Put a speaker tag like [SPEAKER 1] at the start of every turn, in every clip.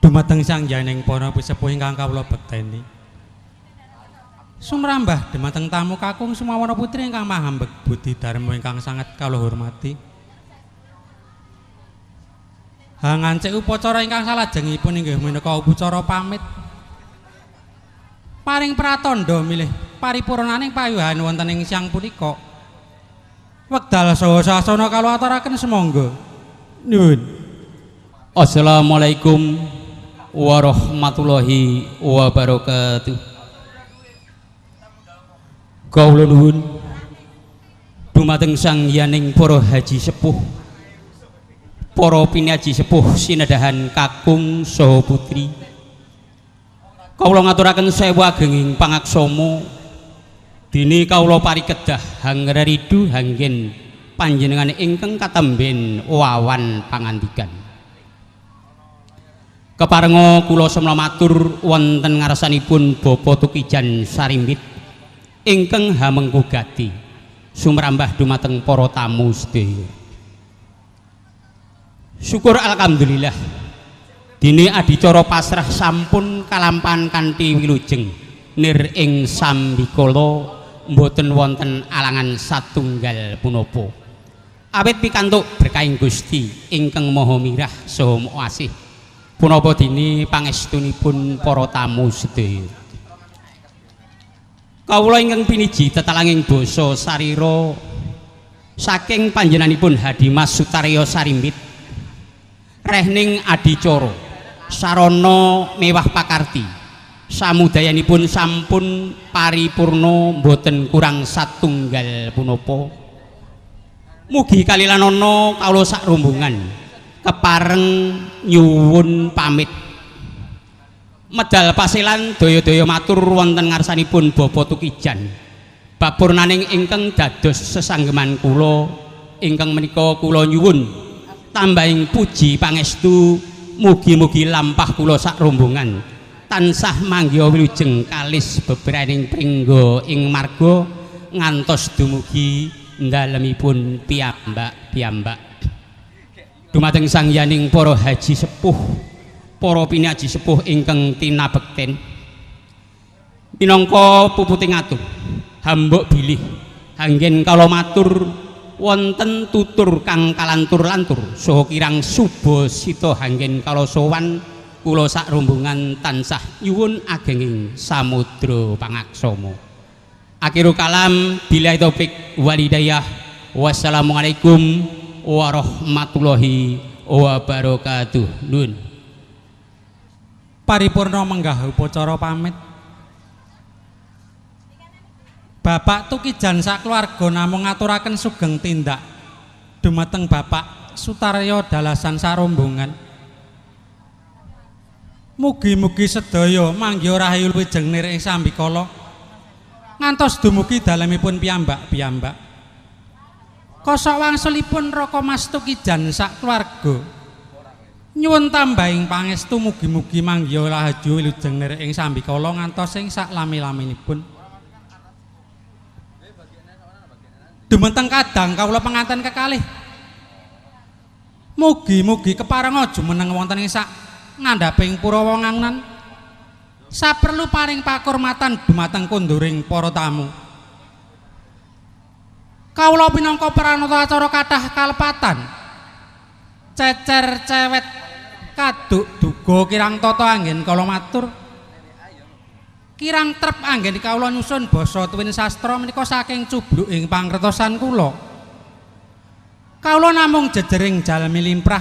[SPEAKER 1] Dumateng Sang Yaning para pisepuh ingkang kawula bekteni. Sumrambah dumateng tamu kakung sumawana putri ingkang mahambeg budi dharma ingkang sanget kawula hormati. Hangancik upacara ingkang salajengipun inggih menika upacara pamit. Paring pratandha milih paripurnaning payuhan wonten ing siang punika. Wekdal saha sasana kawula aturaken sumangga. Nuwun.
[SPEAKER 2] Assalamualaikum warahmatullahi wabarakatuh. Kawula nuwun dumateng Sang Yaning para haji sepuh, para pinaji sepuh sinadahan kakung saha putri. Kawula ngaturaken sewu agenging pangaksama dene kawula parikedah hangraridu hanggen panjenengan ingkang katemben wawan pangandikan. Keparenga kula semla matur wonten ngarsanipun Bapak Tukijan Sarimbit ingkang hamengku gati sumrambah dumateng para tamu sedaya. Syukur alhamdulillah dene adicara pasrah sampun kalampahan kanthi wilujeng nir ing sambikala mboten wonten alangan satunggal punapa. Awit pikantuk berkahing Gusti ingkang Maha Mirah saha Maha Asih. Punapa dene pangestunipun para tamu sedaya. Kawula ingkang piniji tetalanging basa sarira saking panjenenganipun Hadimas Sutarya Sarimbit rehning adicara sarana mewah pakarti samudayanipun sampun paripurna mboten kurang satunggal punapa. Mugi kalilanana kawula sak rombongan kepareng nyuwun pamit medal paselan daya-daya matur wonten ngarsanipun Bapak Tukijan bapurnaning ingkang dados sesanggeman kula ingkang menika kula nyuwun tambahing puji pangestu mugi-mugi lampah kula sak rombongan tansah manggiha wilujeng kalis bebraning pringga ing marga ngantos dumugi ndalemipun piyambak-piyambak. Dumateng Sang Yaning para haji sepuh, para pinaji sepuh ingkang tinabekten minangka puputing atur hambuk bilih hanggen kala matur wonten tutur kang kalantur-lantur saha kirang suba sita hanggen kala sowan kula sak rombongan tansah nyuwun agenging samudra pangaksama. Akhirul kalam billahi taufik walhidayah. Wassalamualaikum warahmatullahi wabarakatuh. Nun.
[SPEAKER 1] Paripurna menggah upacara pamit. Bapak Tukijan sakeluarga namung ngaturaken sugeng tindak dumateng Bapak Sutarya dalasan sarombongan. Mugi-mugi sedaya manggiha rahayu wilujeng nir ing sambikala ngantos dumugi dalemipun piyambak-piyambak. Kosok wangsulipun Raka Mas Tukijan sakeluarga nyuwun tambahing pangestu mugi-mugi manggiha rahayu wilujeng nir ing sambikala ngantos ing sak lami-laminipun. Dumateng kadang kawula penganten kekalih mugi-mugi keparenga jumeneng wonten ing sak ngandhaping purawa ngangunan saperlu paring pakurmatan dumateng konduring para tamu. Kawula pinangka pranata acara kathah kalepatan cecer cewet kaduk duga kirang tata anggen kala matur kirang trep anggen kawula nyusun basa tuwin sastra menika saking cubluk ing pangertosan kula. Kawula namung jejering jalmi limprah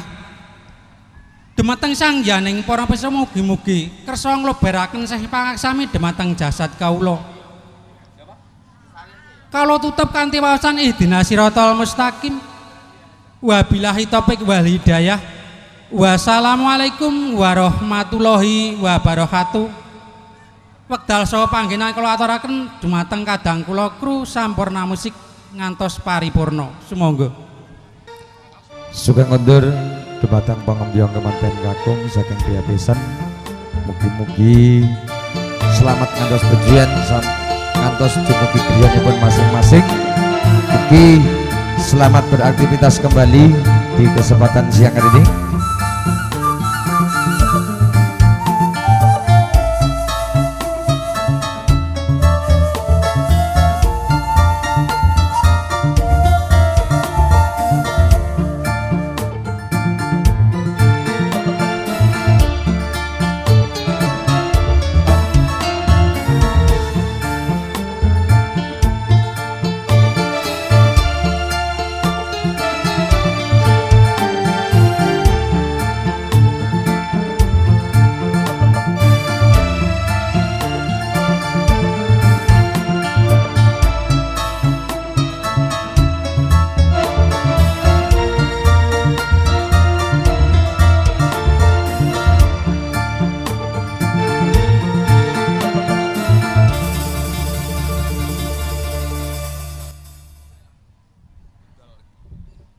[SPEAKER 1] dumateng Sang Yaning para pirsa mugi-mugi kersa ngloberaken sih pangaksami dumateng jasad kawula. Kawula tutup kanthi waosan ihdinas siratal mustaqim wabillahi taufik wal hidayah. Wassalamualaikum warahmatullahi wabarakatuh. Wekdal saha panggenan kula aturaken dumateng kadang kula kru Sampurna Musik ngantos paripurna. Sumangga.
[SPEAKER 3] Sugeng kondur dumateng pangembyong kemanten kakung saking griya besan. Mugi-mugi selamat ngantos tujuan ngantos dumugi griyanipun masing-masing. Mugi selamat beraktivitas kembali di kesempatan siang hari ini.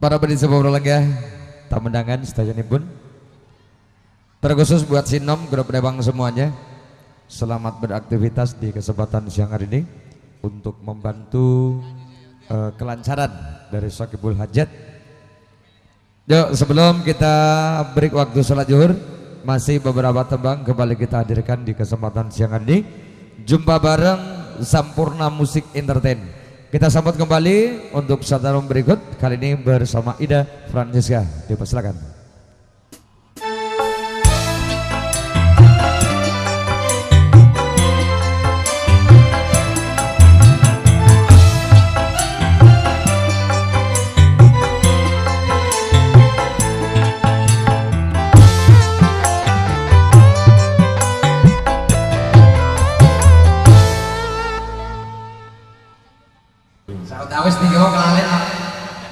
[SPEAKER 3] Para pemirsa lenggah tamundangan sedayanipun, terkhusus buat Sinom grup Rewang semuanya, selamat beraktivitas di kesempatan siang hari ini untuk membantu kelancaran dari Shohibul Hajat. Yuk, sebelum kita break waktu sholat zuhur, masih beberapa tembang kembali kita hadirkan di kesempatan siang hari ini. Jumpa bareng Sampurna Musik Entertain. Kita sambut kembali untuk satu berikut, kali ini bersama Ida Francisca. Dipersilakan. Wis niki wong kelalen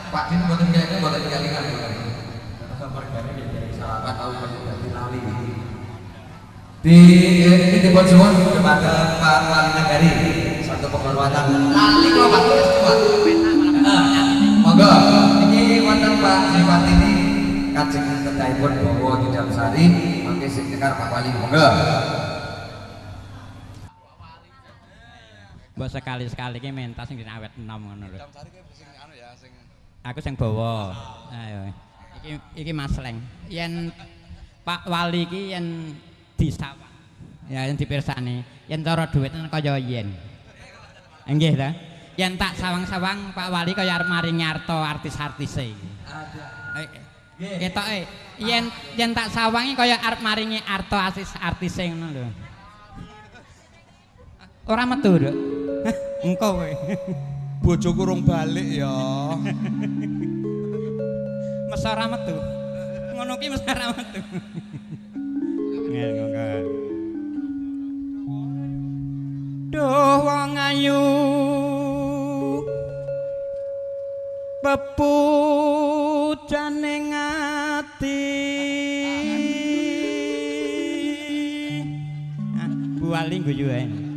[SPEAKER 3] Pak Din mboten kene mboten kelingan. Sahabat tau dadi lali. Di iki dipun suwun dumateng Pak Wali Nagari satu penghormatan. Lali kula Pak Pak. Monggo iki wonten Pak Sri ini kajeng kedahipun bawa Tidamsari mangke sing nyekar Pak Wali. Monggo.
[SPEAKER 2] Mbok sekali-sekali ki mentas sing awet enom ngono lho. Aku sing bawa. Ayo. Iki Mas Leng. Yen Pak Wali iki yen disawang. Ya yen dipirsani, yen cara dhuwit kaya yen. Nggih ta? Yen tak sawang-sawang Pak Wali kaya arep maringi arta artis-artise iki. Ketoke yen tak sawangi kaya arep maringi arta artis-artise ngono lho. Ora metu, Nduk. Engko kowe.
[SPEAKER 4] Bojoku rung balik ya.
[SPEAKER 2] Mesti ora metu. Ngono ki mesti ora metu. Nggih, monggo. Duh wong ayu. Pepujane ati. Ah, Bu Wali guyu ae.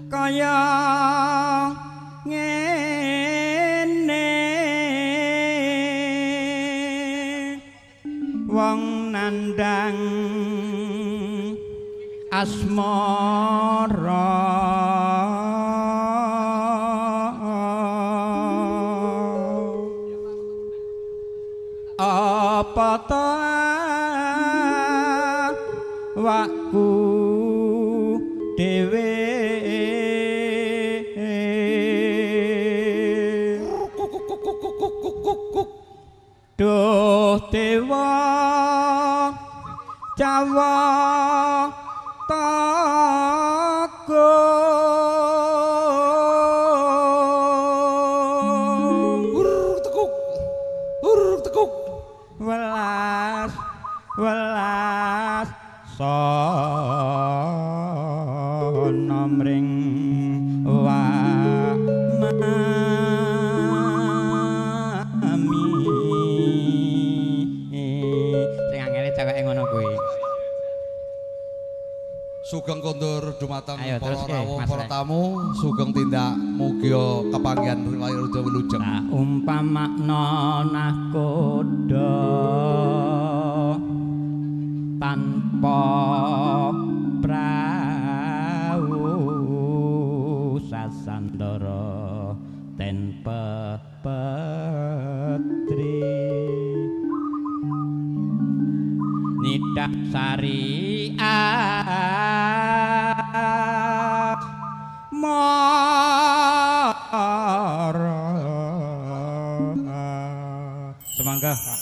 [SPEAKER 2] Kaya ngene wong nandang asmara apa ta wakku dhewe duh dewa Jawa tagung
[SPEAKER 4] uruk tekuk uruk tekuk
[SPEAKER 2] welas welas sono mring wa
[SPEAKER 4] Sugeng kondur dumateng para rawuh para tamu, sugeng tindak mugia kepanggihan riwayat wilujeng.
[SPEAKER 2] Tak umpamakna nahkoda tanpa prau sasandara ten pepetri nidak sari mara. Semangga Pak.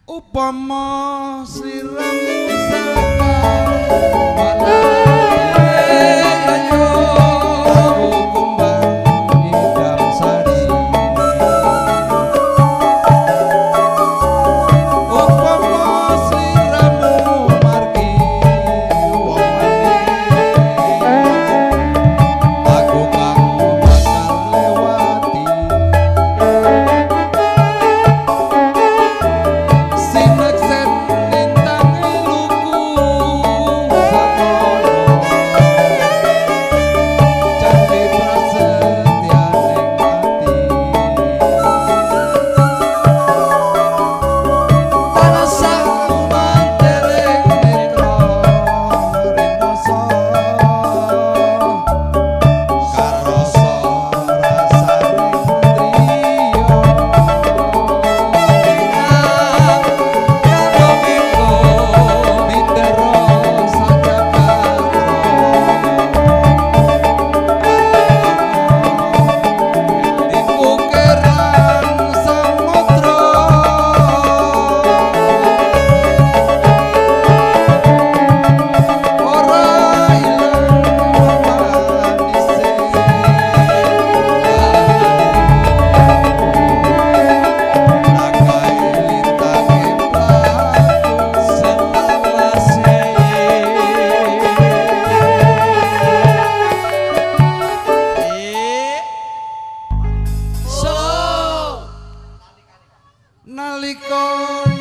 [SPEAKER 4] Upama sliramu sapa sineksen nintang luku. Nalika